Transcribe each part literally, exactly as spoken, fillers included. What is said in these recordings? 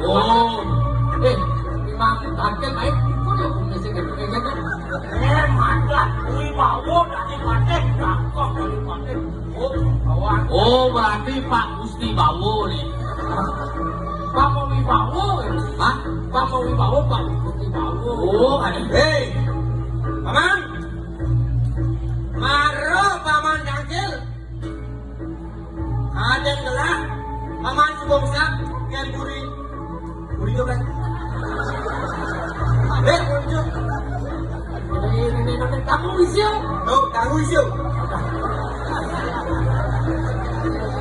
Oh, eh, memang Raden baik, kok dia punya sih gitu kan? Eh, mandat wibawa dari Raden, cakep dari Raden. Oh, kawan. Oh, berarti Pak Gusti Bawo nih. Pak mau wibawa, ya? Hah? Pak mau wibawa, Pak Gusti Bawo. Oh, ada. Hei, paman. Maro paman Cangcil. Ada yang gelah, paman si bongsa, yang buri, buri juga kan? Eh, buri juga. Ini, ini, ini, kamu isi, ya? Oh, kamu isi, ya?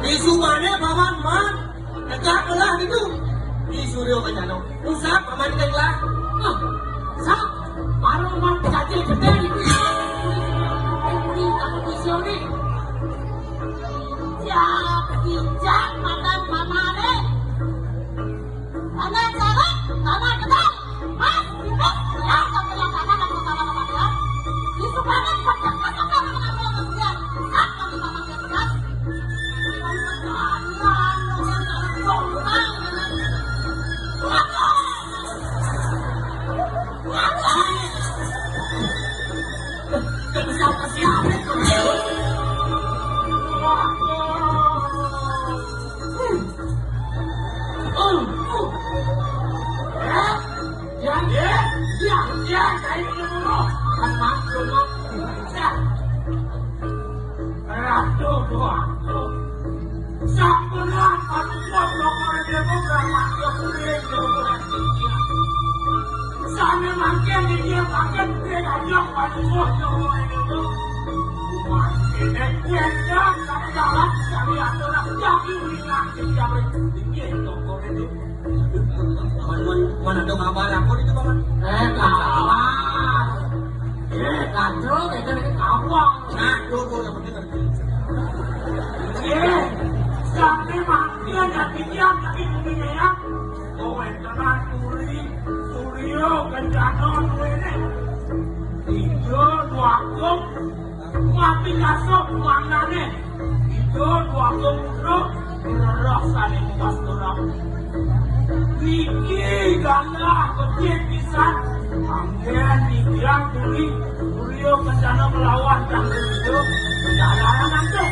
Isu mana, paman, man? Tegak gelah gitu. Di Suryo Kencana. Usap, paman, tegak gelah. Ah, sap, baru man kecil gede. Ini, kamu isi, ini. Ya, bijak, madam, mamane. Tanah cewek, tanah gedang. Mas, mas, ya, tapi yang tanah, aku salah sama dia. Di Subangan, pecah, pecah, pecah, pecah, pecah, pecah. Sat, tapi mama dia tegas. Bukan percayaan, bukan percayaan. Waduh. Waduh. Gak bisa apa-siapa. Ratu doang. Sampun lah, patuh blok nomor dia mau berapa? Dia kuliah, dia mau berapa? Sana makin dia pakai dia aja patuh blok nomor dia mau. Wah, ini dia dah, kami jalan, kami atur lah, jadi ulang, jadi apa? Ini toko ini. Man, man, man, ada kabar apa itu, Paman? Eh, kabar. Eh, kacau, itu, itu kabar. Nah, tuh, tuh, yang penting. Iya, sampai mati ada pikiran, tapi buktinya ya. Kowe tenan Suri, Suryo, Kencana, kowe ini. Tiga, dua, tuh. Mati kasok mangane. Ijo dua putra, rerasane pas dorong. Niki ganda kecil pisan. Anggen dibilang duri, Suryo Kencana melawan Cangkir Ijo. Perjalanan nanti.